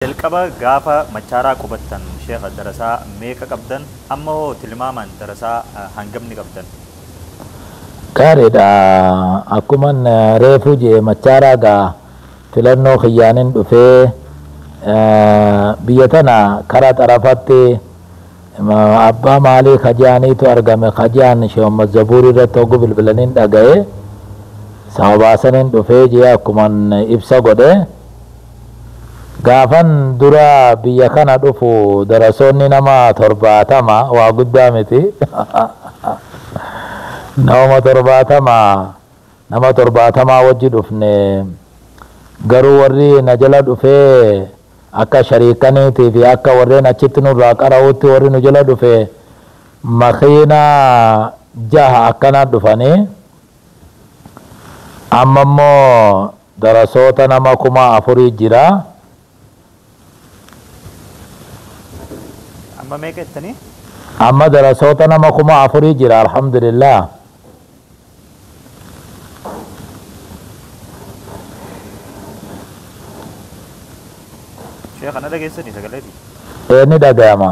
Jalqaba gaafa Machaaraa qubattan Sheekha darasaa meeqa qabdan? Amma hoo tilmaamaan darasaa hangamni qabdan? Gaariidha. Akkuman reefuu jee Machaaraa gaa filannoo kiyyaanin dhufee biyya tana kara xarafatti abbaa maalii kajaaniitu argame kajaan Sheekh Muhammad Zabuur irratti hoggu bilbilaniin dhaga'e sababaa saniin dhufee jee akkuman ibsa godhe. Gaafan dura biyya kana dhufu darasoonni nama 70 waa guddaa miti. Nama 70, nama 70 wajji dhufne, garuu warri na jala dhufee akka shariikaniitii fi akka warreen achitti nurraa qara'utti warri nu jala dhufe makiina 6 akkana dhufanii. Amma immoo darasoota nama 4000 jira. Amma meeqa jettanii? Amma darasoota nama 4000 jira, alhamdulillah. Sheekh, kana dhageessanii sagaleeti? Ee, ni dhaga'ama.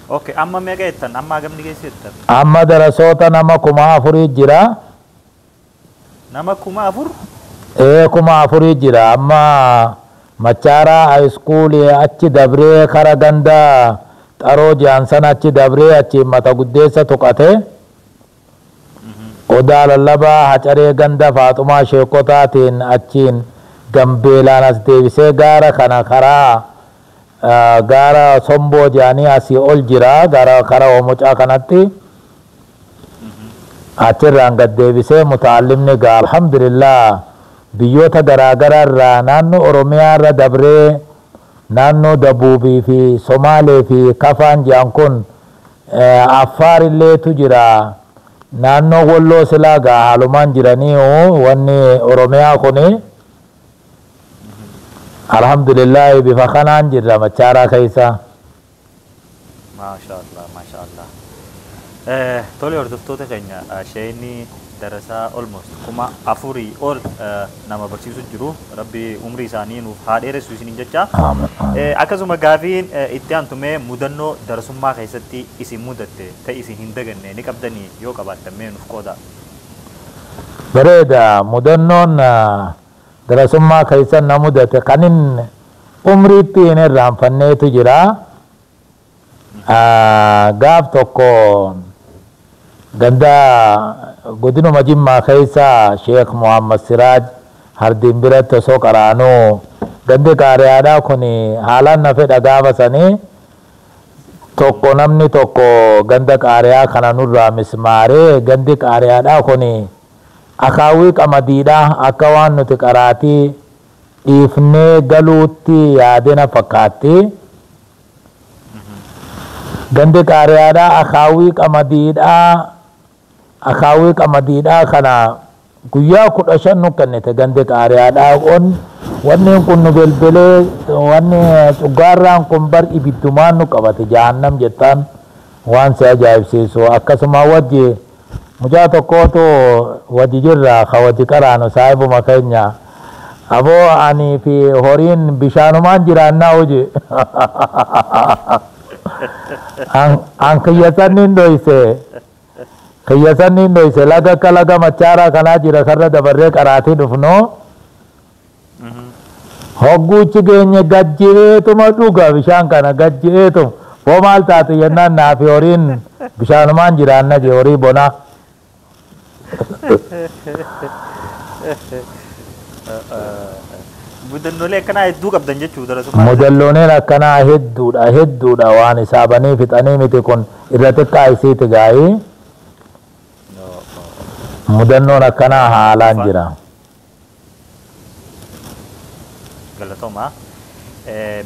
Okay, amma meeqa jettan? Amma hagamni geesse jettan? Amma darasoota nama 4000 jira. Nama 4000? Ee, 4000 jira. Amma Machaaraa high school achi dabree kara ganda xaroo ji'an sana achi dabree achi mata guddeessa tuqate. Odaa lallabaa hacaree ganda Faaxumaa sheekotaatiin achiin Gambeelaan as deebisee gaara kana karaa gaara Somboo jedhanii asii ol jira gara kara Oomocaa kanatti. Achirraan gad deebisee mutaallimni gaa alhamdulillah biyyoota garaa garaa irraa naannoo Oromiyaa irra dabree naannoo Dabuubii fi Somaalee fi Kafaan jedhan kun Affaar illeetu jira. Naannoo Walloo silaa gaa haalumaan jiranii wanni Oromiyaa kuni alhamdulillah bifa kanaan jirra Machaaraa keessa. Maashaallah, maashaallah. Tole, hordoftoota keenya, sheeyni darasaa almost 4000 ol nama barsiisu jiru. Rabbi umrii isaanii nuuf haa dheeressu isiniin jecha. Akkasuma gaafiin itti aantumee mudannoo darasummaa keessatti isin mudatte ta'e isin hin daganne ni qabdanii? Yoo qabaattan mee nuuf qooda. Bareeda. Mudannoon darasummaa keessan na mudate kanin umriitti hin irraanfanneetu jira. Gaaf tokko ganda godinuma Jimmaa keessa Sheekh Muhammad Siraaj Hardiin biratti osoo qaraanuu gandi qaariyaadhaa kun haalaan na fedha gaafa sanii tokko namni tokko ganda qaariyaa kana nurraa mismaaree gandi qaariyaadhaa kun akaawwii qamadiidha akka waan nuti qaraatii dhiifnee galuutti yaadina fakkaatti. Gandi qaariyaadhaa akaawwii qamadiidhaa, akaawwii qamadiidhaa kana guyyaa 15 nu kennite gandi qaariyaadhaa. Wanni kun nu belbelee, wanni cuggaarraan kun bar ibiddumaan nu qabate, jahannam jettaan waan si ajaa'ibsiisu. Akkasuma wajji mucaa tokkootu wajji jirra ka wajji qaraanu saahibuma keenya, aboo ani fi horiin bishaanumaan jiraannaa hoji an kiyya sanniin dhoyse, kiyya sanniin dhoyse. Laga akka laga Machaaraa kanaa jira karra dabarree qaraatii dhufnu hogguuchi geenye gajji'eetuma dhuga bishaan kana gajji'eetuma boo maal taate jennaan naafi horiin bishaanumaan jiraanna jee horii bonaa. Mudannoolee akkanaa hedduu qabdan jechuu darasummaa keessatti. Mudannooleen akkanaa hedduudha, hedduudha, waan hisaabanii fixanii miti, kun irra xiqqaa isiiti gaa'ii. Mudannoon akkanaa haalaan jira. Galatooma.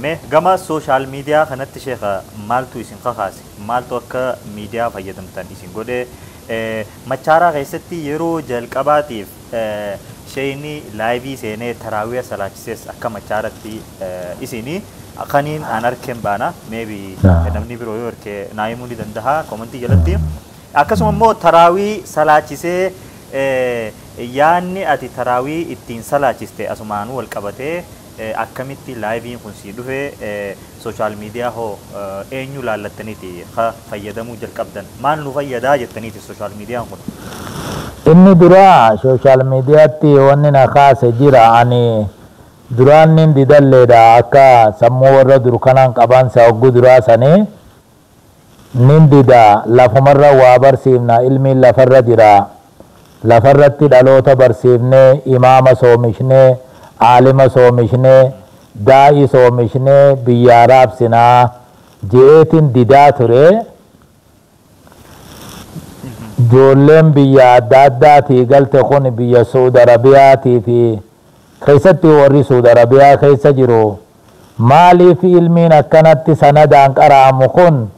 Mee gama social media kanatti sheekha maaltu isin kakaase? Maaltu akka miidiyaa fayyadamtan isin godhe? Machaaraa keessatti yeroo jalqabaatiif sheeyni live seenee taraawiya salaachises akka Machaaratti isinii kaniin an arkeen baana, maybe namni biroo yoo arke naa himuu ni danda'a comment jalatti. Akkasuma immoo taraawii salaachisee yaanni ati taraawii ittiin salaachiste asumaanuu wal qabatee Akkamitti liveiin kun sii dhufe? Social media hoo eenyu laallattaniiti ka fayyadamuu jalqabdan? Maal nu fayyadaa jettaniiti social mediaan kun? Inni duraa social mediatti wanni na kaase jira. Ani duraan nin didalleedha, akka sammuu warra dur kanaan qabaansa hogguu duraa sanii nin dida. Lafumarra waa barsiifna, ilmiin lafarra jira, lafarratti dhaloota barsiifnee, imaama soomishnee, aalima soomishnee, daa'ii soomishnee biyyaa raabsinaa je'eetiin didaa ture. Ijoolleen biyya adda addaatii galte kun, biyya Suudi Arabiyaatii fi keessatti warri Suudi Arabiyaa keessa jiru, maaliif ilmiin akkanatti sanadaan qara'amu kun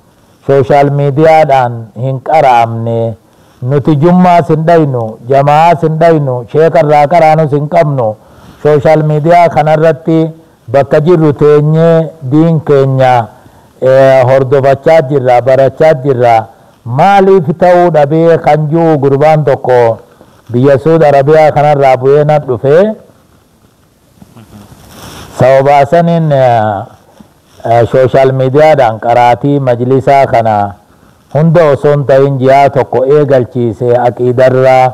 social mediadhaan hin qara'amne? Nuti jummaas hin dhaynu, jamaa'aas hin dhaynu, sheekarraa qaraanus hin qabnu. Social media kanarratti bakka jirru teenyee diin keenya hordofachaa jirra, barachaa jirra, maaliif ta'uu dhabee kan jiru gurbaan tokko biyya Suudi Arabiyaa kanarraa bu'ee na dhufe. Sababaa saniin social mediadhaan qaraatii majlisaa kana hunda osoo hin ta'in ji'a tokko eegalchiise. Aqiidarraa,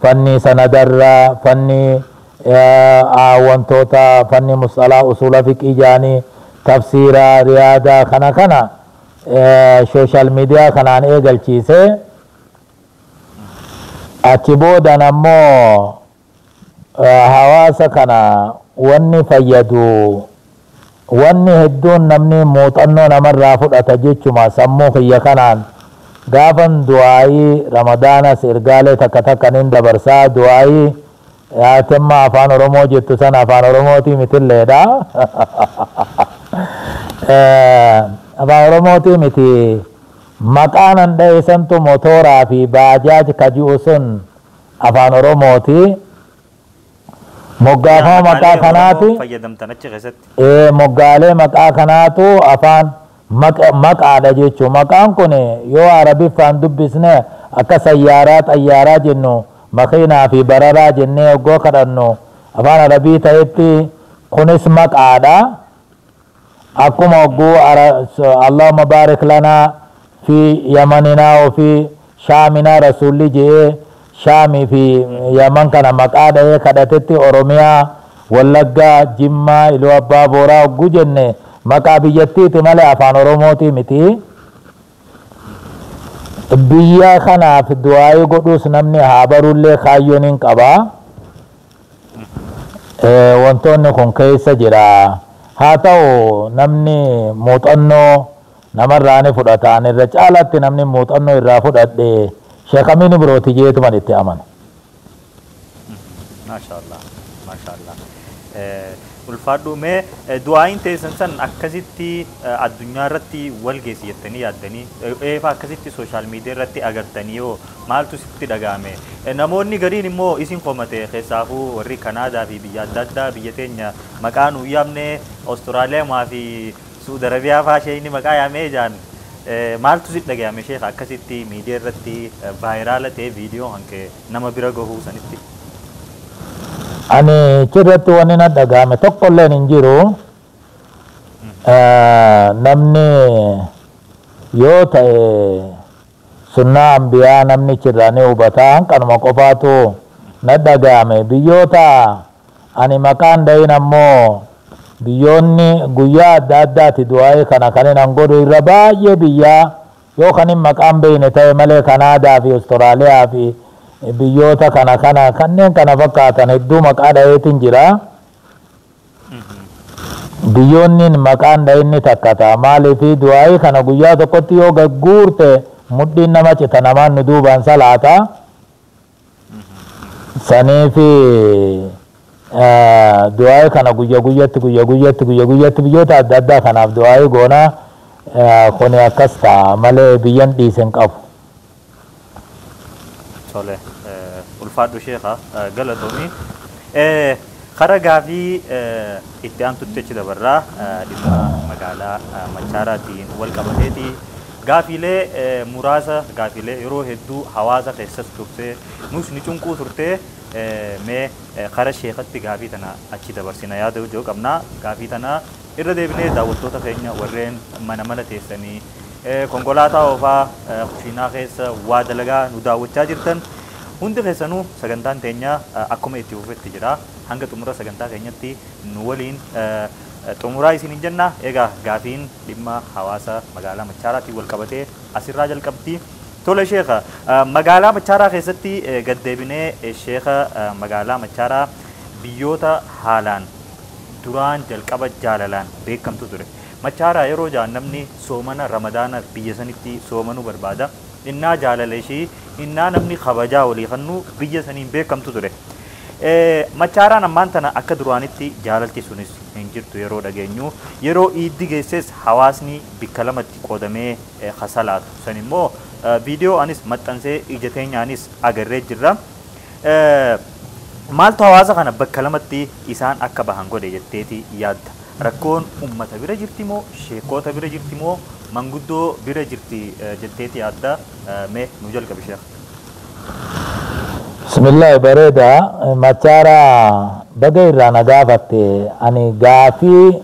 fanni sanadarraa, fanni wantoota fanni musxalaa, usula fiqii jaanii, tafsiiraa, riyaadaa kana kana social media kanaan eegalchiise. Achi boodan ammoo hawaasa kana wanni fayyadu wanni hedduun namni muuxannoo namarraa fudhata jechuma. Sammuu kiyya kanaan gaafan du'aayii Ramadaanas ergaalee takka takka nin dabarsaa. Du'aayii yaatemma Afaan Oromoo jettu sana Afaan Oromootii mitilleedha, Afaan Oromootii miti. Maqaan an dha'e santu motooraa fi baajaaj ka ji'u sun Afaan Oromooti. Moggaafama maqaa kanaati. Fayyadamtan achi keessatti. Moggaalee maqaa kanaatu afaan maqaadha jechuun. Maqaan kun yoo Arabiffaan dubbisne akka sayyaaraa, xayyaaraa jennu, makiinaa fi bararaa jennee yoggoo kadhannu afaan Arabii ta'etti, kunis maqaadha. Akkuma hogguu "اللهم بارك لنا في يمننا وفي شامنا" rasuulli je'ee Shaamii fi Yaman kana maqaa dhahee kadhatetti, Oromiyaa, Wallaggaa, Jimmaa, Iluu Abbaa Booraa hogguu jenne maqaa biyyattiiti malee Afaan Oromootii miti. Biyya kanaaf du'aayii godhuus namni haa barullee kaayyoon hin qaba. Wantoonni kun keessa jira. Haa ta'u, namni muuxannoo namarraa ni fudhata. Ani irra caalatti namni muuxannoo irraa fudhadhe Sheekh Amiin Ibrooti jeetuman itti amana. Maashaallah. Maashaallah. Ulfaadhu. Mee du'aayin teessan san akkasitti addunyaa irratti wal geessi jettanii yaaddanii eefa akkasitti social media irratti agartanii yoo maaltu sitti dhaga'ame? Namoonni gariin immoo isin komate, keessaafuu warri Kanaadaa fi biyya adda addaa, biyya teenya maqaa nu yaamne, Awustiraaliyaa fi Suudi Arabiyaa fa'aa isheen maqaa yaamee jaan. Maaltu sitti dhaga'ame, sheekh, akkasitti miidiyaa irratti viral ta'e viidiyoo hanqee nama bira gahuu sanitti? Ani achirratti wanni na dhaga'ame tokkolleen hin jiru. Namni yoo ta'e sunnaa ambiyaa namni achirraa ni hubata. Hanqanuma qofaatu na dhaga'ame. Biyyoota ani maqaan dhahin ammoo biyyoonni guyyaa adda addaati du'aa'ee kana kan hin godhu irra baay'ee biyyaa yoo kan hin maqaan beekne ta'e malee, Kanaadaa fi Awustiraaliyaa fi biyyoota kana kana kanneen kana fakkaatan hedduu maqaa dhaheetiin jira. Biyyoonni maqaan dhahinni takka ta'a. Maaliif du'aa'ii kana guyyaa tokkotti yoo gagguurte mudhiin nama cita, namaan nu duubaan salaata. Saniifi du'aa'ii kana guyya guyyatti, guyya guyyatti, guyya guyyatti biyyoota adda addaa kanaaf du'aa'ii goona. Kuni akkas ta'a malee biyyan dhiise hin qabu. Tole, ulfaadhu sheekha, galatoomii. Kara gaafii itti aantutti achi dabarraa, dhimma magaalaa Machaaraatiin wal qabateeti. Gaafiilee muraasa, gaafiilee yeroo hedduu hawaasa keessas turte, nus ni cunquu turte. Mee kara sheekatti gaafii tana achi dabarsina yaada ijoo qabna. Gaafii tana irra deebinee daawwattoota keenya warreen mana mana teessanii konkolaataa oofaa, kushiinaa keessa waa dalagaa nu daawwachaa jirtan hundi keessanuu, sagantaan teenya akkuma itti fufetti jira. Hanga xumura sagantaa keenyatti nu waliin xumuraa isiniin jenna. Egaa gaafiin dhimma hawaasa magaalaa Machaaraatiin wal qabatee asirraa jalqabdi. Tole sheeka, magaalaa Machaaraa keessatti gaddeebinee sheeka, magaalaa Machaaraa biyyoota haalaan duraan jalqaba jaalalaan beekamtu ture. Machaaraa yeroo jaan namni soomana Ramadaana biyya sanitti soomanuu barbaada. Innaa jaalala ishii, innaa namni kabajaa walii kennu biyya saniin beekamtu ture. Machaaraan ammaan tana akka duraanitti jaalalti sunis hin jirtu yeroo dhageenyu. Yeroo iiddi geesses hawaasni bikka lamatti qoodamee kasalaatu. San immoo viidiyoo anis maxxansee ija teenyaanis agarree jirra. Maaltu hawaasa kana bakka lamatti isaan akka bahan godhe jetteeti yaadda? Rakkoon ummata bira jirti moo, sheekota bira jirti moo, manguddoo bira jirti jetteeti yaadda? Mee nu jalqabi, sheekh. Bismillah, bareeda. Machaara baga irraa na gaafatte. Ani gaafii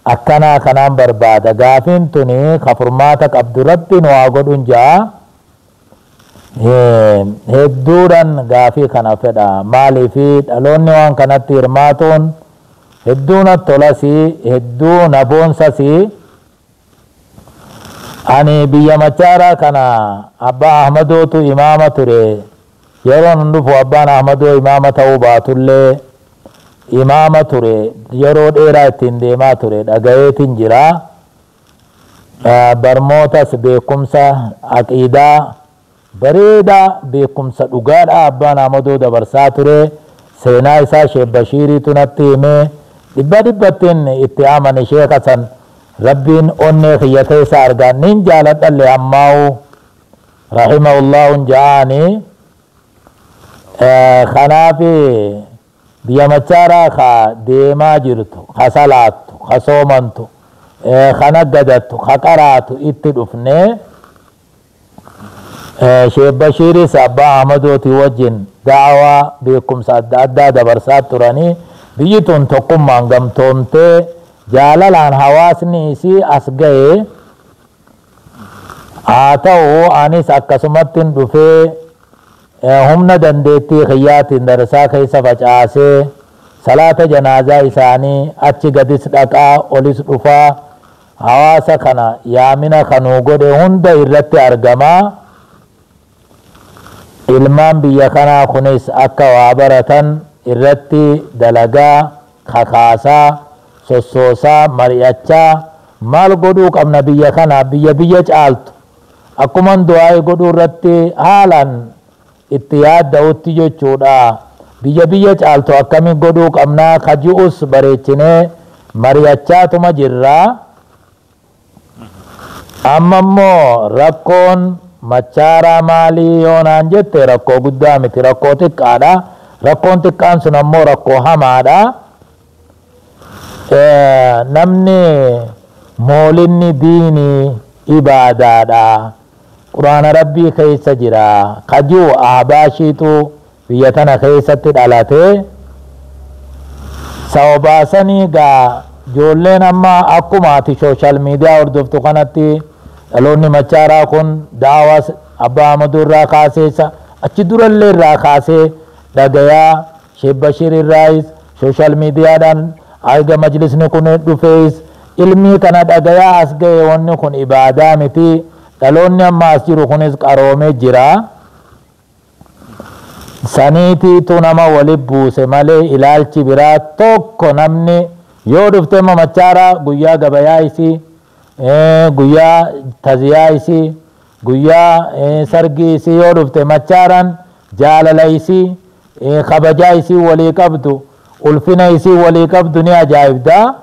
akkanaa kanaan barbaada. Gaafiin tuni ka furmaata qabdu Rabbi nu haa godhun ja'a. Hedduudhaan gaafii kana fedha. Maaliifi dhaloonni waan kanatti hirmaatuun hedduu na tolasii, hedduu na boonsasii. Ani biyya Machaaraa kana abbaa Ahmadootu imaama ture. Yeroon dhufu abbaan Ahmadoo imaama ta'uu baatullee imaama ture. Yeroo dheeraa ittiin deemaa ture dhagayeetiin jira. Barmootas beekumsa aqiidaa bareedaa, beekumsa dhugaadha abbaan Ahmadoo dabarsaa ture. Seenaa isaa Sheek Bashiiriitu natti himee dhibba dhibbattiin itti amane. Sheeka san Rabbiin onnee kiyya keessa argaa nin jaaladhalle ammaa'u, rahimahullaahun ja'aanii. Kanaaf biyya Machaaraa ka deemaa jirtu, ka salaattu, ka soomantu, ka naggadattu, ka qaraatu itti dhufnee, Sheek Bashiiris abbaa Ahmadootii wajjin da'awaa beekumsa adda addaa dabarsaa turanii, biyyi tun tokkummaan gamtoomtee jaalalaan hawaasni isii as ga'e. Haa ta'u, anis akkasumattin dhufee humna dandeettii kiyyaatiin darsaa keessa facaasee, salaata janaazaa isaanii achi gadis dhaqaa olis dhufaa, hawaasa kana yaamina kanuu godhe hunda irratti argamaa, ilmaan biyya kanaa kunis akka waa baratan irratti dalagaa kakaasaa, sossoosaa, mari'achaa, maal godhuu qabna biyya kana, biyya biyya caaltu akkuman du'aa'ii godhuu irratti haalaan itti yaadda'utti jechuudha. Biyya biyya caaltu akkamin godhuu qabnaa ka ji'us bareechinee mari'achaatuma jirraa. Amma immoo rakkoon Machaaraa maalii yoo naan jette, rakkoo guddaa miti, rakkoo xiqqaadha. Rakkoon xiqqaan sun ammoo rakkoo hamaadha. Namni moolinni diinii ibaadaadha, Quraana Rabbii keessa jira ka ji'u ahbaashiitu biyya tana keessatti dhalate. Sababaasanii gaa ijoolleen amma akkuma ati social media hordoftu kanatti dhaloonni Machaaraa kun da'awaas abbaa Ahmaduu irraa kaaseessa achi durallee irraa kaasee dhagayaa, Sheek Bashiir irraayis, social mediadhaan aga majlisni kun dhufees ilmii kana dhagayaa as ga'e. Wanni kun ibaadaa miti. Dhaloonni amma as jiru kunis qaroomee jira. Saniitiitu nama wali buuse malee ilaalchi biraa tokko namni yoo dhufte Machaaraa guyyaa gabayaa isii, guyyaa taziyaa isii, guyyaa sargii isii yoo dhufte, Machaaraan jaalala isii, kabajaa isii walii qabdu, ulfina isii walii qabdu ni ajaa'ibda.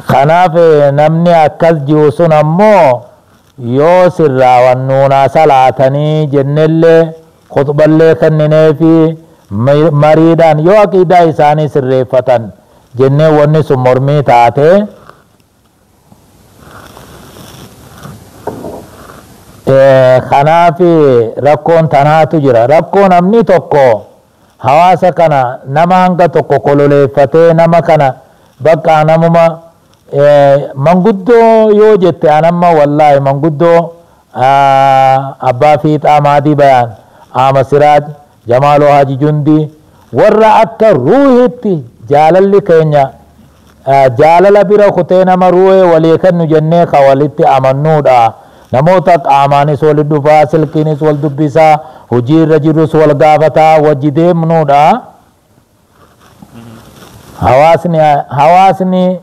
Kanaaf namni akkas jiru sun ammoo yoo sirraa wannuunaa salaatanii jennellee, khutballee kennineefi, mariidhaan yoo aqiidaa isaanii sirreeffatan jennee, wanni sun mormii taate. Kanaaf rakkoon tanaatu jira. Rakkoo namni tokko hawaasa kana nama hanga tokko kololeeffatee nama kana bakka namuma manguddoo yoo jette, anamma wallaahi manguddoo abbaa fiixaa Maadii Bayaan, Ama Siraaj, Jamaaloo Haji Jundi, warra akka ruuhitti jaalalli keenya jaalala bira kutee nama ruuhee walii kennu jennee ka walitti amannuudha. Namoota qaamaanis wal dhufaa, silkiinis wal dubbisaa, hojii irra jirus wal gaafataa wajji deemnuudha. Hawaasni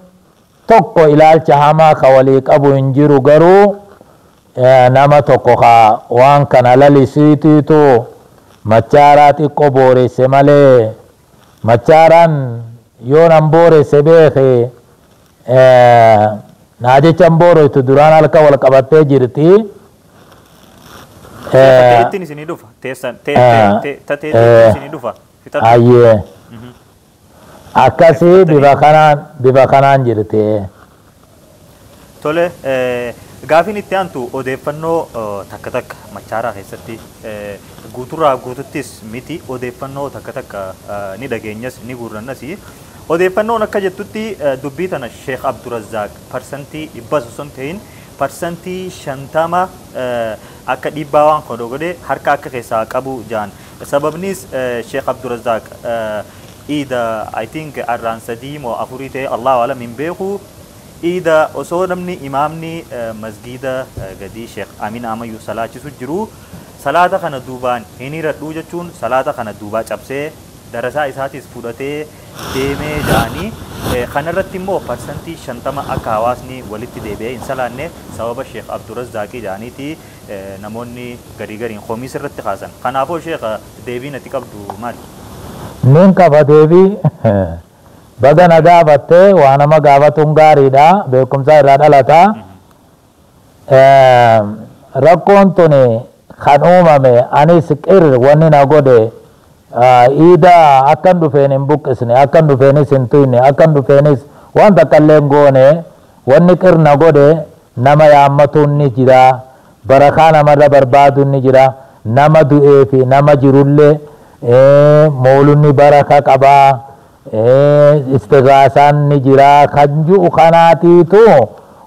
tokko ilaalcha hamaa ka walii qabu hin jiru, garuu nama tokko ka waan kana lalisiitiitu Machaaraa xiqqoo booresse malee, Machaaraan yoo nan booresse beeke naa jechan booressitu duraan harka wal qabattee jirti. Ittiin isinii dhufa. Teessan tateetti isinii dhufa. Ayyee. Akkasii bifa kanaan jirti. Tole, gaafiin itti aantu odeeffannoo takka takka Machaaraa keessatti guuturraa guututtis miti, odeeffannoo takka takka ni dhageenyas ni guurrannas. Odeeffannoon akka jettutti dubbii tana Sheekh Abdurazzaaq 100% osoo hin ta'in 50% akka dhiibbaa waan kana godhe harka akka keessaa qabu jaan. Sababnis Sheekh Abdurazzaaq iida, I think arraan 3 moo 4 ta'e, Allahu alam, hin beeku, iida osoo namni imaamni masgiida gadii Sheekh Amin Amayyuu salaachisu jiru, salaata kana duubaan hin hiradhuu jechuun salaata kana duubaa cabsee darasaa isaatis fudhatee deemee ja'anii, kanarratti immoo 50% akka hawaasni walitti deebi'ee hin salaanne sababa Sheekh Abdurazzaaqii ja'aniiti namoonni garii gariin komiis irratti kaasan. Kanaafuu Sheekh, deebiin ati qabdu maali? Nin qaba deebii. Baga na gaafattee, waa nama gaafatuun gaariidha, beekumsa irraa dhalata. Rakkoon tuni kan uumame anis qir wanni na godhe iida akkan dhufeen hin buqqisne, akkan dhufeenis hin tuyne, akkan dhufeenis waan takka illee hin goone. Wanni qir na godhe nama yaammatuun ni jira, barakaa namarra barbaaduun ni jira, nama du'ee fi nama jirullee moolunni baraka qabaa, istigaasaan ni jira kan ji'u kanaatiitu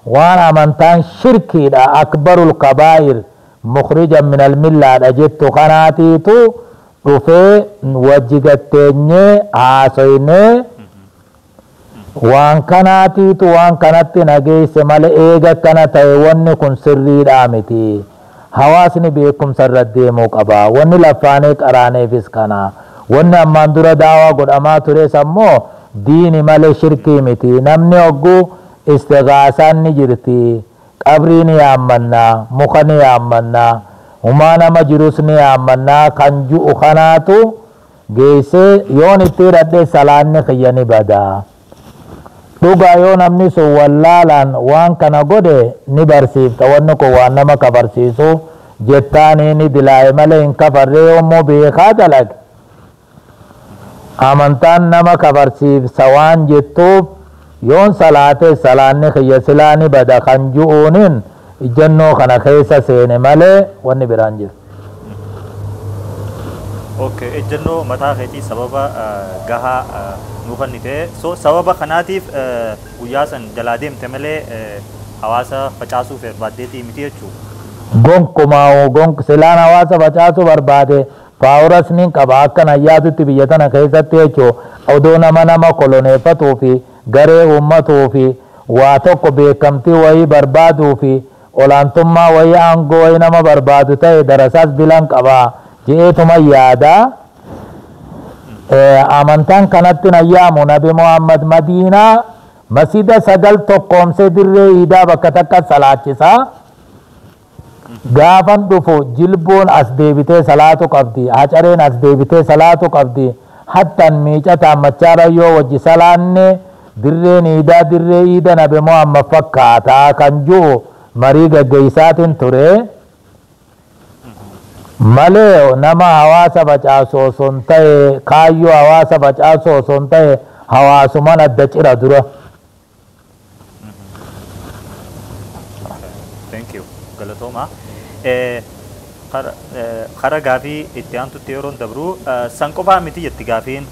waan amantaan shirkiidha, akbarul kabaa'ir mukhrijan min almillaadha jettu kanaatiitu dhufee wajji gatteenyee haasoynee waan kanaatiitu waan kanatti nageesse malee, eega akkana ta'e wanni kun sirriidhaa miti. Hawaasni beekumsa irra deemuu qaba. Wanni laffaanee qaraaneefis kana. Wanni ammaan dura daawaa godhamaa tures ammoo diini malee shirkii miti. Namni hogguu istigaasaan ni jirti. Qabrii ni yaammannaa, muka ni yaammannaa, humaa nama jirus ni yaammannaa kan ju'u kanaatu geessee yoon itti hidhadhe salaanni kiyya ni badaa. Dhugaa yoo namni sun wallaalaan waan kana godhe ni barsiifta, wanni kun waan nama kafarsiisu jettaanii ni dilaa'e malee hin kafarree. Yoommoo beekaa dalage amantaan nama kafarsiifsa waan jettuuf yoon salaate salaanni kiyya silaa ni bada kan ju'uunin ijjannoo kana keessa seene malee wanni biraan jiru. Okay, ejjennoo mataa keetii sababa gahaa nuu kennite. So sababa kanaatiif guyyaa san jalaa deemte malee hawaasa facaasuuf barbaaddeetii miti jechuudha. Gonkumaa gonk silaan hawaasa facaasuu barbaade paawuras nin qaba akka nayyaatutti biyya tana keessatti jechuu, odoo nama koloneeffatuu fi garee uummatuu fi waa tokko beekamtii wayii barbaaduu fi olaantummaa wayii, aangoo wayii nama barbaadu ta'e darasaas bilan qaba je'eetuma yaada. Amantaan kanatti nayyaamu Nabi Muhammad Madiinaa masjida sagal tokkoomsee dirree iidaa bakka takka salaachisaa. Gaafan dhufu jilboon as deebitee salaatu qabdi, hacareen as deebitee salaatu qabdi, hattan miicataan Machaara yoo wajji salaanne dirreen iidaa dirree iida Nabi Muhammad fakkaataa kan jiru marii gaggeessaatiin ture malee nama hawaasa facaasu osoo hin ta'e, kaayyoo hawaasa facaasu osoo hin ta'e, hawaasuman adda cira dura. Thank you. Galatooma. Kara gaafii itti aantutti yeroon dabru san qofaa miti jetti gaafiin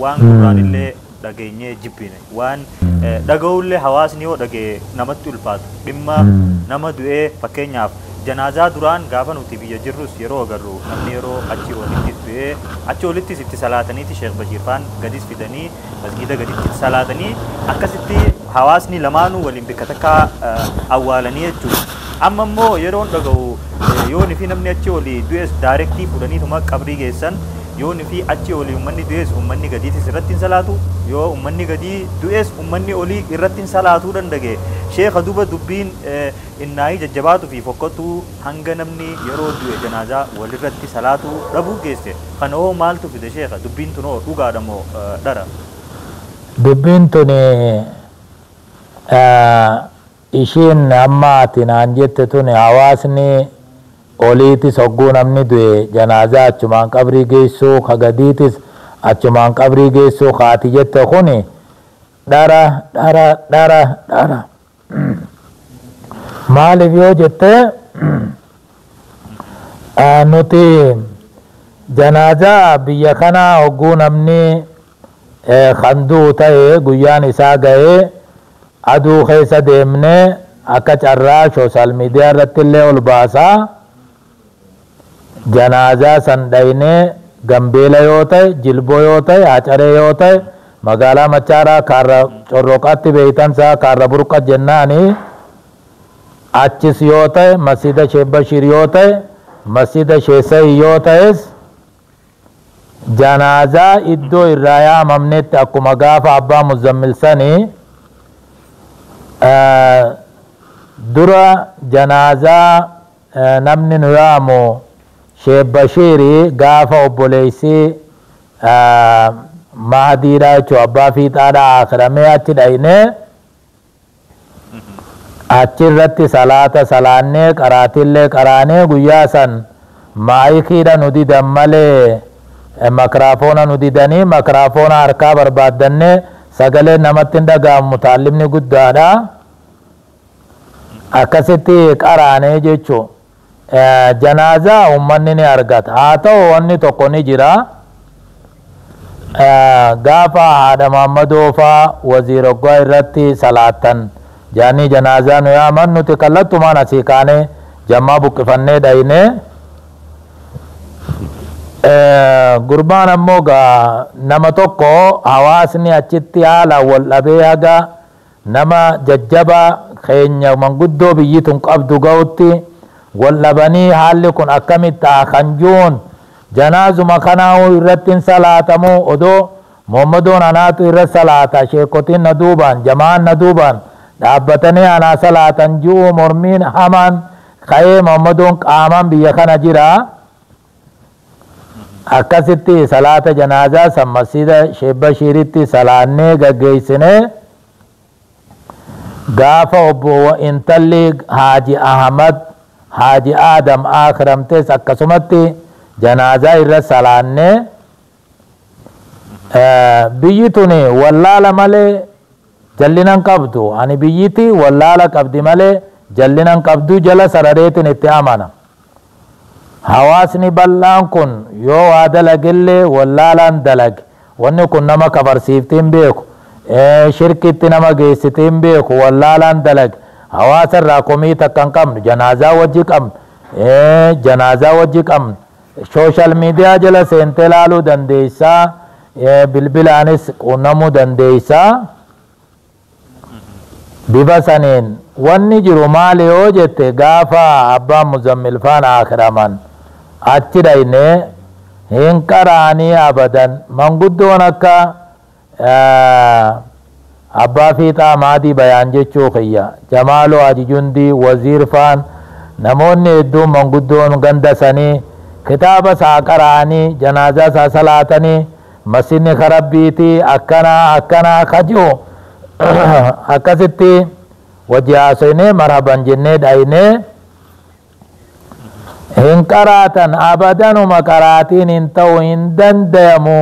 waan gurraan illee dhageenyee jibbine waan dhaga'ullee hawaasni yoo dhagee namatti ulfaatu dhimma nama du'ee fakkeenyaaf janaazaa duraan gaafa nuti biyya jirrus yeroo agarru namni yeroo achi olitti du'ee achi olittis itti salaataniiti Sheekh Bashiir faan gadis fidanii masgiida gaditti itti salaatanii akkasitti hawaasni lamaanuu waliin bikka takkaa awwaalanii jechuudha. Amma immoo yeroon dhaga'u yoon fi namni achi olii du'es daarektii fudhaniituma qabrii geessan yoon fi achi olii uummanni du'es uummanni gadiitis irratti hin salaatu yoo uummanni gadii du'es uummanni olii irratti hin salaatuu danda'e sheekha duba dubbiin innaayii jajjabaatuu fi fokkottuu hanga namni yeroo du'e janaazaa walirratti salaatuu dhabuu geesse kana hoo maaltu fide sheekha dubbiin tunoo dhugaadha moo dhara? Dubbiin tuni ishiin amma ati naan jette tuni hawaasni oliitis hogguu namni du'e janaazaa achumaan qabrii geessuu ka gadiitis achumaan qabrii geessuu ka ati jette kuni dhara dhara dhara dhara. Maaliif yoo jette nuti janaazaa biyya kanaa hogguu namni kan du'u ta'e guyyaan isaa ga'ee aduu keessa deemnee akka carraa sooshaal miidiyaa irratti illee ol baasaa janaazaa san dhaynee Gambeela yoo ta'e Jilboo yoo ta'e Hacaree yoo ta'e magaalaa Machaaraa kaarra Corroqaatti beeytansaa kaarra Burqa jennaani achis yoo ta'e masjida Sheekh Bashiir yoo ta'e masjida Sheekh Sa'i yoo ta'es janaazaa iddoo irraa yaamamnetti akkuma gaafa abbaa Muzammil sanii dura janaazaa namni nu yaamu Sheekh Bashiiri gaafa obboleessi Mahdiidha jechuun abbaa fiixaadha akiramee achi dhaynee achirratti salaata salaannee qaraatillee qaraanee guyyaa san maayikiidha nu didan malee makraafoona nu didanii makraafoona harkaa barbaaddannee sagalee namatti hin dhaga'amu taallimni guddaadha. Akkasitti qaraanee jechuun janaazaa uummanni ni argata. Haa ta'u wanni tokko ni jira. Gaafa haadha Maammadoo faa waziira hoggaa irratti salaattan jaanii janaazaa nu yaaman nuti kallattumaan asii kaanee jammaa buqqifannee dhaynee gurbaan ammoo gaa nama tokko hawaasni achitti haala wal dhabee haga nama jajjabaa keenya manguddoo biyyi tun qabdu ga'utti wal dhabanii haalli kun akkamitti ta'a kan jiruun janaazuma kanaa'uu irratti hin salaatamu odoo Muhammadoon anaatu irra salaata sheekotiin na duubaan jamaan na duubaan dhaabbatanii anaa salaatan ji'uu mormiin hamaan ka'ee Muhammadoon qaamaan biyya kana jira. Akkasitti salaata janaazaa san masjida Sheekh Bashiiritti salaannee gaggeessinee gaafa obbo intalli Haaji Ahmad Haaji Aadam akiramtes akkasumatti janaazaa irra salaannee biyyi tuni wallaala malee jallinan qabdu ani biyyiti wallaala qabdi malee jallinan qabdu jala sarareetin itti amana. Hawaasni bal'aan kun yoo waa dalagellee wallaalaan dalage wanni kun nama kafarsiifti hin beeku shirkitti nama geessiti hin beeku wallaalaan dalage hawaasa irraa komii takka hin qabnu janaazaa wajji qabnu janaazaa wajji qabnu sooshaal miidiyaa jala seentee laaluu dandeessaa bilbilaanis quunnamuu dandeessaa bifa saniin wanni jiru maali yoo jette gaafa abbaan Muzammil faana akiraman achi dhaynee hin qaraanii abadan manguddoon akka abbaa fiixaa maadii bayaan jechuu kiyya Jamaaloo Haji Jundii waziir faan namoonni hedduun manguddoon ganda sanii kitaaba isaa qaraanii janaazaa isaa salaatanii masjidni karabbiitii akkanaa akkanaa kaji'u akkasitti wajji haasofnee marhaban jennee dhaynee hin qaraatan abadanuma qaraatiin hin ta'u hin dandayamu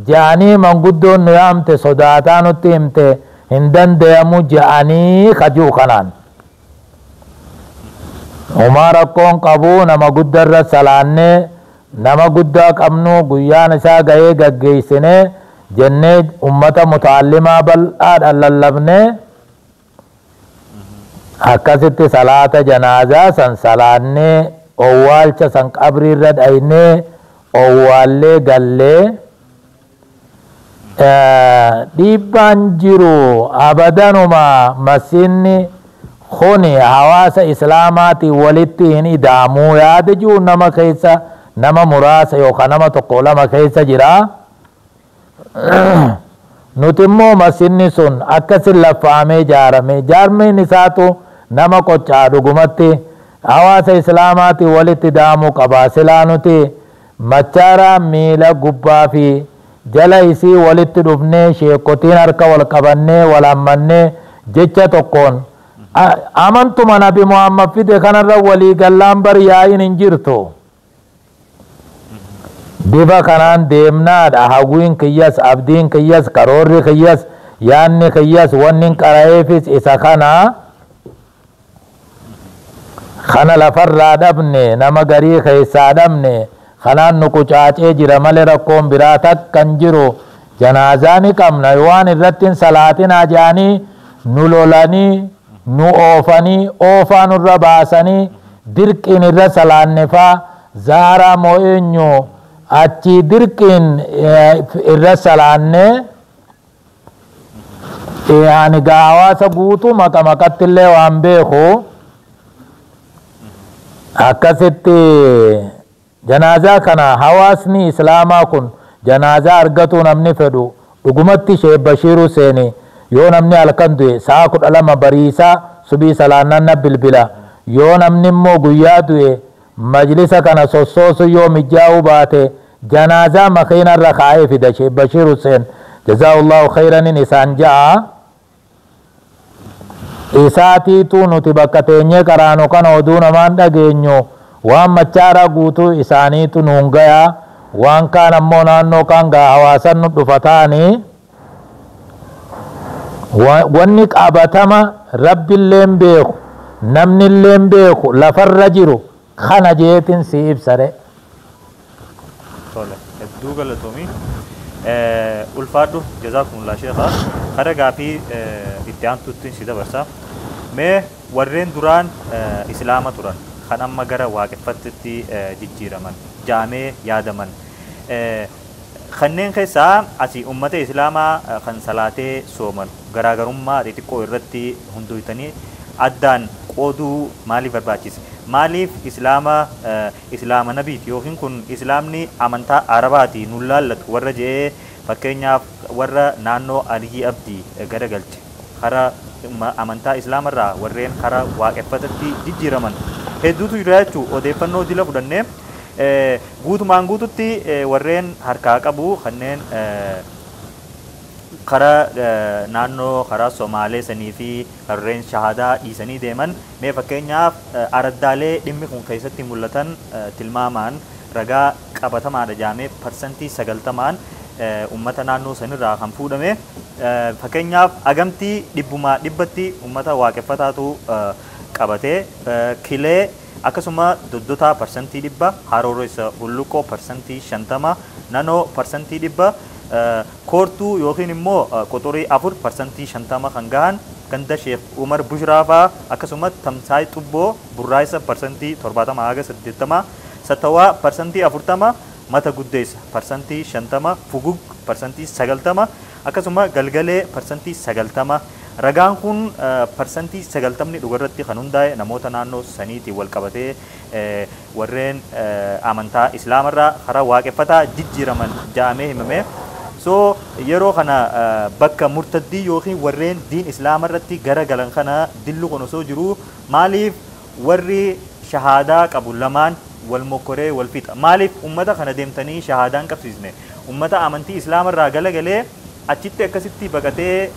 ja'anii manguddoon nu yaamte sodaataa nutti himte hin dandayamu ja'anii kaji'u kanaan. Homaa rakkoon qabu, nama guddarra salaannee, nama guddaa qabnu guyyaan isaa ga'ee gaggeessinee jennee ummata mutaallimaa bal'aadhaan lallabnee akkasitti salaata janaazaa san salaannee, owwaalcha san qabriirra dhaynee, owwaallee gallee. Dhiibbaan jiru abadanuma masinni kuni hawaasa islaamaatiin walitti hin ida'amuu yaada jiru nama keessa, nama muraasa yookaan nama tokko lama keessa jira. Nuti immoo masinni sun akkasin laffaamee ijaarame, jaarmeen isaatu nama qoccaa, dhugumatti hawaasa islaamaatiin walitti ida'amuu qaba. Silaa nuti Machaaraa miila gubbaa fi jala isii walitti dhufnee, sheekotiin harka wal qabannee, wal hammannee, jecha tokkoon amantuma Nabi Muhammad fide kanarra walii gallaan bar yaa'iin hin jirtu. Bifa kanaan deemnaadha hawwiin kiyyas, abdiin kiyyas, karoorri kiyyas, yaanni kiyyas, wanni qara'eefis isa kana. Kana lafarraa dhabne, nama garii keessaa dhabne, kanaan nu qucaacee jira malee rakkoon biraa takka hin jiru. Janaazaa ni qabna, waan irratti hin salaatinaa jedhanii nu lolanii, nu oofanii, oofaa nurra baasanii, dirqiin irra salaanne faa, zaaraa moo eenyu achii dirqiin irra salaanne. Ani gaa hawaasa guutuu maqa maqatti illee waan beeku, akkasitti janaazaa kana hawaasni islaamaa kun janaazaa argatuu namni fedhu dhugumatti Sheek Bashiir Huseeni yoo namni halkan du'e sa'a 12 bariisaa subii salaannaan na bilbila. Yoo namni immoo guyyaa du'e majlisa kana sossoosu yoo mijaa'uu baate janaazaa makiinarra kaa'ee fida Sheek Bashiir Huseen. Jazaa'ullahu khayranin isaan ja'a. Isaatiitu nuti bakka teenyee qaraanu kana oduu namaan dhageenyu waan Machaaraa guutuu isaaniitu nuun gaya. Waan kaan ammoo naannoo kaan gaa hawaasan nu dhufa ta'anii wanni qabatama Rabbilleen beeku, namnilleen beeku, lafarra jiru kana jeetin si ibsare. Tole, hedduu galatoomii. Ulfaadhu, jazaakumullah sheekha. Kara gaafii itti aantutti si dabarsa. Mee warreen duraan islaama turan kan amma gara waaqeffattutti jijjiiraman jaamee yaadaman, kanneen keessaa asii ummata islaamaa kan salaatee sooman garaagarummaa xixiqqoo irratti hundooytanii addaan qooduu maaliif barbaachise? Maaliif islaama islaama nabiiti yookiin kun islaamni amantaa arabaati nun laallatu warra je'ee, fakkeenyaaf warra naannoo Aliyyi Abdii garagalche, kara amantaa islaamarraa warreen kara waaqeffatatti jijjiiraman hedduutu jira jechuu odeeffannoo dila fudhannee guutumaan guututti warreen harkaa qabu kanneen kara naannoo karaa Somaalee sanii fi warreen shahadaa dhiisanii deeman. Mee fakkeenyaaf araddaalee dhimmi kun keessatti mul'atan tilmaamaan ragaa qabatamaadha jaamee 90%n ummata naannoo sanirraa kan fuudhame, fakkeenyaaf agamtii dhibbumaa dhibbatti ummata waaqeffataatu qabatee: Kilee akkasuma Doddotaa 100%, Harooressa Hulluqoo 50%, Nanoo 100%, Koortuu yookiin immoo Qoxorii 4 50% kan gahan, ganda Sheekh Umar Bushraa fa'aa, akkasuma Tamsaay Xubboo Burraayisa 70% haga 80, Satawaa 40%, Mata Guddeessa 50%, Fugug 90%, akkasuma Galgalee 90%. Ragaan kun 90% dhugarratti kan hundaa'e namoota naannoo saniitiin wal qabatee warreen amantaa islaamarraa karaa waaqeffataa jijjiiraman ja'amee himame. So yeroo kana bakka murtaddii yookiin warreen diin islaamarratti gara galan kana dillu kun osoo jiru maaliif warri shahaadaa qabu lamaan wal mokkoree wal fixa? Maaliif ummata kana deemtanii shahaadaan qabsiisne? Ummata amantii islaamarraa galagalee achitti akkasitti baqatee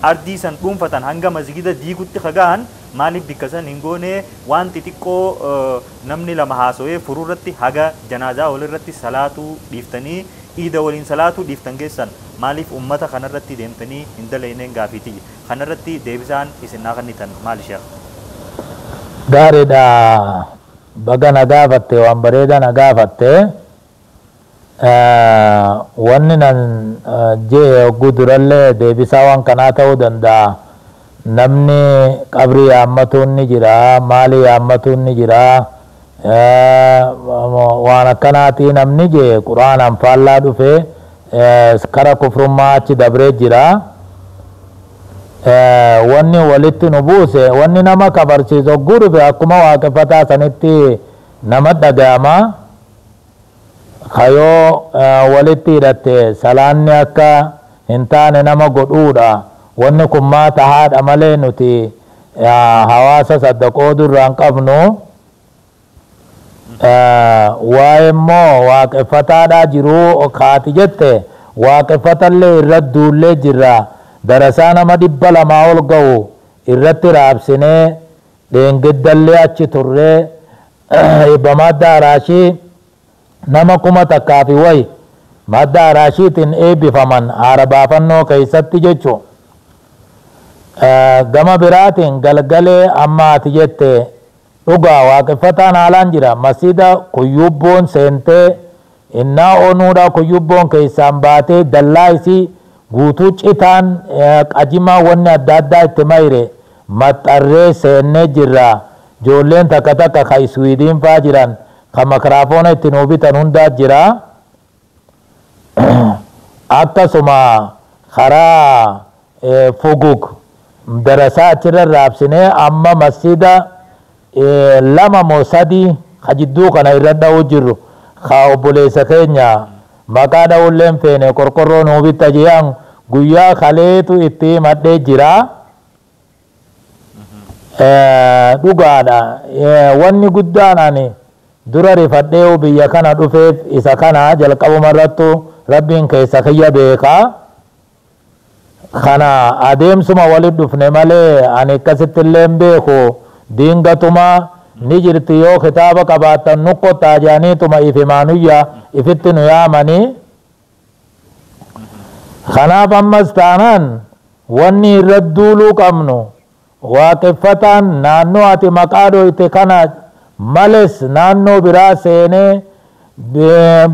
ardii san dhuunfatan hanga masgida diigutti kaga'an maaliif bikka san hin goone? Waan xixiqqoo namni lama haasawee furuurratti haga janaazaa walirratti salaatuu dhiiftanii, iida waliin salaatuu dhiiftan geessan, maaliif ummata kanarratti deemtanii hin dalayneen gaafiitiyya. Kanarratti deebisaan isin naa kennitan maali, sheekh? Gaariidha, baga na gaafatte, waan bareedaa na gaafatte. Wanni nan jee hogguu durallee deebisaa waan kanaa ta'uu danda'a. Namni qabrii yaammatuun ni jira, maali yaammatuun ni jira, waan akkanaatii namni jee quraanaan faallaa dhufe kara kufrummaa achi dabree jira. Wanni walitti nu buuse, wanni nama kafarsiisu hogguu dhufe akkuma waaqeffataa sanitti nama dhaga'ama. Kayoo walitti hidhatte salaanni akka hin taane nama godhuudha. Wanni kun maa tahaadha malee nuti hawaasa sadda qooduu irraa hin qabnu. Waa'ee immoo waaqeffataadhaa jiruu kaati jette, waaqeffatallee irra duullee jirra. Darasaa nama 200 ol ga'u irratti raabsinee dheengiddallee achi turree eebba madda araashii nama 1000 fi wayi madda araashiitiin eebbifaman haara baafannoo keessatti jechuun. Gama biraatiin galgalee amma ati jette dhugaa waaqeffataan haalaan jira. Masjida kuyyubboon seentee innaa onuudha, kuyyubboon keessaan baatee dallaa isii guutuu citaan qajimaa wanni adda addaa itti mayre maxxarree seennee jirra. Ijoolleen takka takka ka Iswiidiin faa jiran ka makraafoona itti nuu bitan hundaa jira. Akkasuma karaa fugug darasaa achirra raabsinee amma masjida 2 moo 3 ka jidduu kana irra dha'uu jirru, ka obboleessa keenya maqaa dha'uullee hin feene qorqorroo nuu bitta jedhan guyyaa kaleetu itti himadhee jira. Dhugaadha. Wanni guddaan ani dura rifadhee biyya kana dhufeef isa kana jalqabuma irrattu rabbiin keessa kiyya beekaa. Kana adeemsuma walit dhufne malee ani akkasitti illee hin beeku. Diingatuma ni jirti yoo kitaaba qabaattan nu kottaa jedhaniituma ifimaanuyya ifitti nu yaamanii. Kanaaf ammas taanaan wanni irra duuluu qabnu waaqeffataan naannoo ati maqaa dhoyte kana males naannoo biraa seenee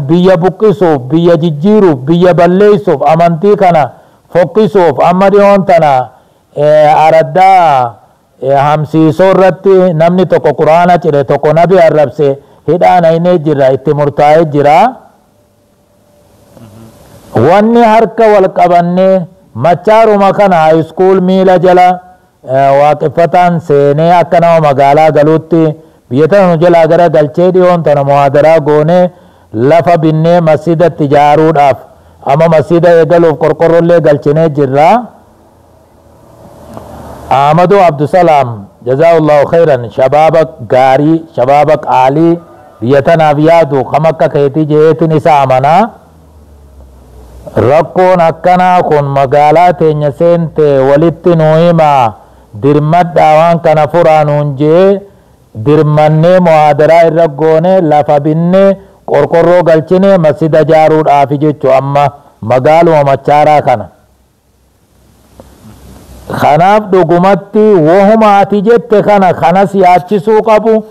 biyya buqqisuuf, biyya jijjiiruuf, biyya balleessuuf, amantii kana fokkisuuf amma dhiyoon tana araddaa hamsiisoo irratti namni tokko quraana cire, tokko nabi arrabse hidhaan aynee jira, itti murtaa'ee jira. Wanni harka wal qabannee machaaruma kana high school miila jala waaqeffataan seenee akka nama magaalaa galuutti biyya tana nu jalaa gara galchee dhiyoon tana muhaadaraa goonee lafa binnee masjidatti ijaaruudhaaf amma masjida eegaluuf qorqorrollee galchinee jirra. Ahmadu Abdusalaam jazaa'ullahu khairan, shabaaba gaarii, shabaaba qaalii biyya tanaaf yaadu kam akka keetii jeetin isa amanaa. Rakkoon akkanaa kun magaalaa teenya seente walitti nu himaa, dirmadhaa waan kana furaa nuun jee dirmannee muhaadaraa irra goone lafa binnee qorqorroo galchine masjida ijaaruudhaafi jechuu amma magaaluma machaaraa kana. Kanaaf dhugumatti wahuma ati jette kana kanas yaachisuu qabu,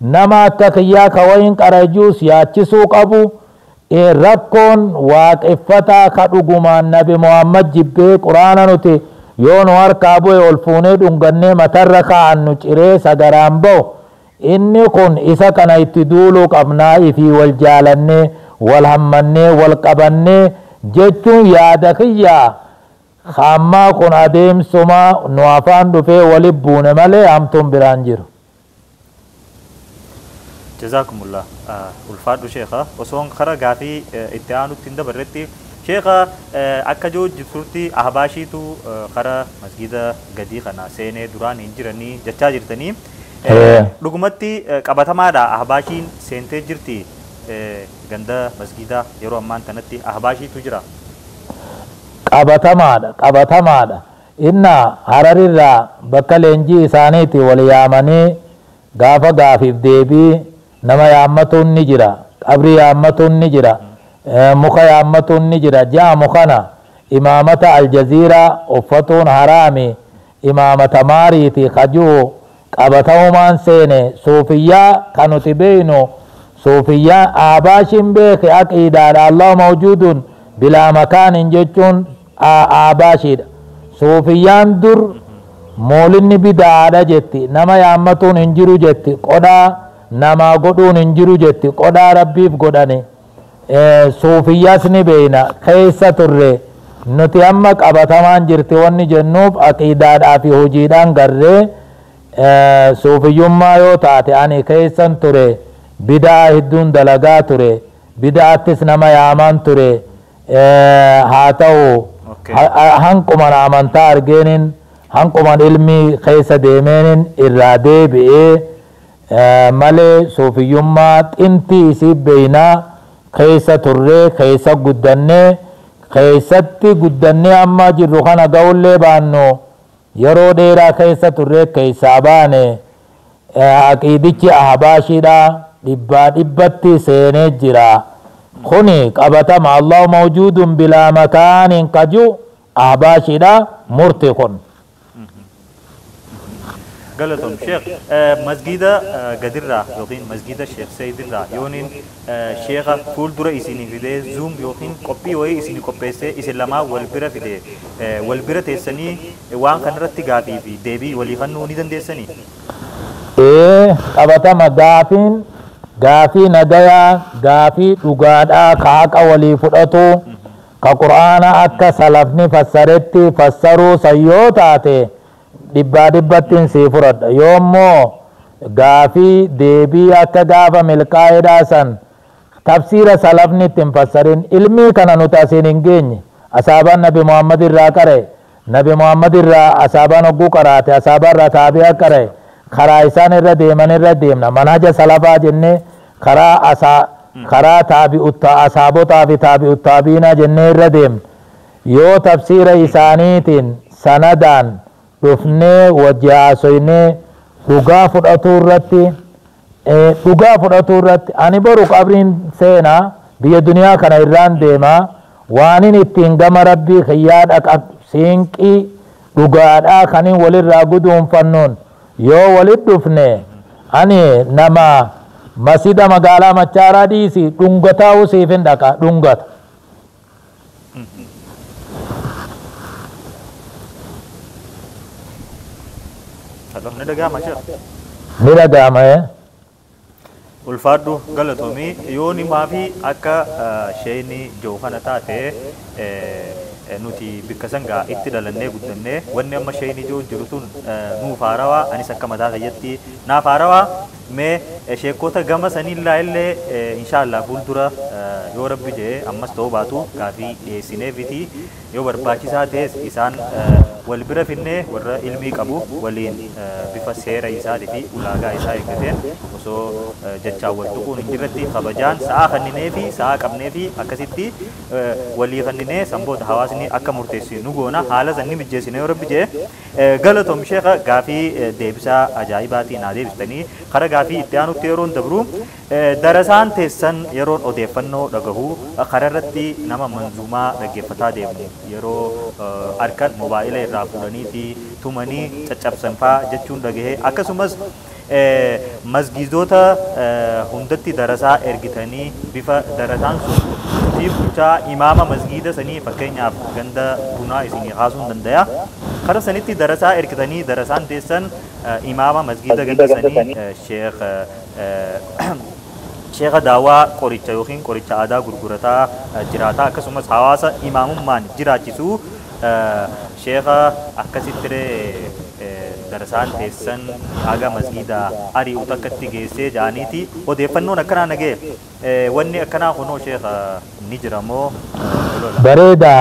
nama akka kiyyaa ka wayin qarajuus yaachisuu qabu. Rakkoon waaqeffataa ka dhugumaan Nabi Muhammad jibbee quraana nuti yoo nu harkaa bu'e ol fuunee dhungannee matarra kaa'annu ciree sagaraan ba'u inni kun isa kana itti duuluu qabnaa ifii wal jaalannee wal hammannee wal qabannee jechuun yaada kiyyaa. Hammaa kun adeemsuma nu afaan dhufee wali buune malee hamtuun biraan jiru. Jazaakumullah, ulfaadhu sheekha. Osoon kara gaafii itti aanutti hin dabarretti sheekha, akka jiru jirtutti ahbaashiitu kara masgida gadii kana seenee duraan hin jiranii jechaa jirtanii. Dhugumatti qabatamaadha ahbaashiin seentee jirti ganda masgidaa yeroo ammaan tanatti ahbaashiitu jira. Qabatamaadha, qabatamaadha. Inna Hararirraa bakka leenjii isaaniiti wal yaamanii gaafa gaafiif deebii nama yaammatuun ni jira, qabrii yaammatuun ni jira, muka yaammatuun ni jira. Jaamu kana imaamata aljaziiraa uffatuun haraami, imaamata maariiti kajuu qabatamumaan seene. Suufiyyaa kan nuti beeynu suufiyyaa Ahbaashiin beeke aqiidaadha. Allahu mawjuudun bilaa makaanin jechuun Ahbaashiidha. Suufiyyaan dur moolinni bidaadha jetti, nama yaammatuun hin jiru jetti, qodhaa namaa godhuun hin jiru jetti, qodhaa Rabbiif godhani. Suufiyyaas ni beeyna, keessa turre. Nuti amma qabatamaan jirti wanni jennuuf aqiidaadhaa fi hojiidhaan garree. Suufiyyummaa yoo taate ani keessan ture, bidaa hedduun dalagaa ture, bidaattis nama yaamaan ture. Haa ta'u, hanquman amantaa argeenin, hanquman ilmii keessa deemeenin irraa deebi'ee malee suufiyyummaa xintii isii beeynaa, keessa turree, keessa guddannee, keessatti guddannee amma jirru kana ga'ullee baannu yeroo dheeraa keessa turree keessaa baane. Aqiidichi Ahbaashiidha dhibbaa dhibbatti seenee jira. Kuni qabatama. Allahu mawjuudun bilaa makaanin kaju Ahbaashiidha murti kun. Galatoom Sheekh. Masgiida gadirraa yookiin masgiida Sheekh Sayidirraa yooniin sheekha fuuldura isinii fidee Zoom yookiin qophii wayii isinii qopheessee isin lamaa wal bira fide, wal bira teessanii waan kanarratti gaafii fi deebii walii kennuu ni dandeessanii? Ee, qabatama. Gaafiin gaafii nagayaa, gaafii dhugaadhaa, ka haqa walii fudhatu, ka Qur'aana akka salafni fassaretti fassaruu san yoo taate dhibbaa dhibbattiin sii fudhadha. Yoo immoo gaafii deebii akka gaafa milkaa'eedhaa san tafsiira salafni ittiin fassarin, ilmii kana nuti asiin hin geenye. Asaabaan Nabi Muhammad irraa qara'e, Nabi Muhammad irraa asaabaan hogguu qaraate, asaabaa irraa taabi'a qara'e, karaa isaan irra deeman irra deemna. Manhaja salafaa jennee karaa asaa karaa taabi'utta asaabotaa fi taabi'ut taabiinaa jennee irra deemna. Yoo tafsiira isaaniitiin sanadaan dhufnee wajji haasoynee dhugaa fudhatuu irratti, dhugaa fudhatuu irratti, ani boru qabriin seenaa, biyya duniyaa kana irraan deemaa, waanin ittiin gama Rabbii kiyyaa dhaqa siinqii dhugaadhaa kanin walirraa guduunfannuun yoo walit dhufne, ani nama masjida magaalaa Machaaraa dhiisi dhungataa'uu siifin dhaqa dhungata. Ni dhaga'ama, Sheekh? Ni dhaga'ama, ee. Ulfaadhu, galatoomii. Yoo himaa fi akka sheeyni jiru kana taate, nuti bikka sangaa itti dhalannee guddannee wanni amma sheeyni jiru jiru tun nuuf haarawaa. Anis akka mataa kiyyatti naaf haarawaa. Mee sheekota gama saniillaa illee inshaallah fuuldura yoo Rabbi jedhe ammas ta'uu baatu gaafii dhiyeessineefiti, yoo barbaachisaa ta'es isaan wal bira finnee warra ilmii qabu waliin bifa seera isaatii fi ulaagaa isaa eeggateen osoo jechaan wal tuquun hin jirretti kabajaan sa'aa kanninee fi sa'aa qabnee fi akkasitti walii kanninee sanboota hawaasni akka murteessu nu goona, haala sanni mijjeessine yoo Rabbi jedhe. Galatoom sheekha, gaafii deebisaa ajaa'ibaatiin naa deebistanii. Kara gaafii itti aanutti yeroon dabru, darasaan teessan yeroon odeeffannoo dhagahu kara irratti nama manzuumaa dhaggeeffataa deemu yeroo harkan mobaayila irraa fuudhaniiti tumanii caccabsan faa jechuun dhagahe. Akkasumas masgiidota hundatti darasaa ergitanii bifa darasaan sun nuti bulchaa imaama masgiida sanii, fakkeenyaaf ganda bunaa isinii kaasuu hin danda'a, kara sanitti darasaa ergitanii darasaan teessan imaama masgiida ganda sanii sheekh sheekha daawaa qoricha yookiin qoricha aadaa gurgurataa jiraataa akkasumas hawaasa imaamummaan jiraachisu sheekha akkasitti darasaan teessan haga masgiida ari'u takkatti geessee jaaniiti odeeffannoon akkanaa nagee. Wanni akkanaa kunoo sheekha ni jira moo? Bareeda.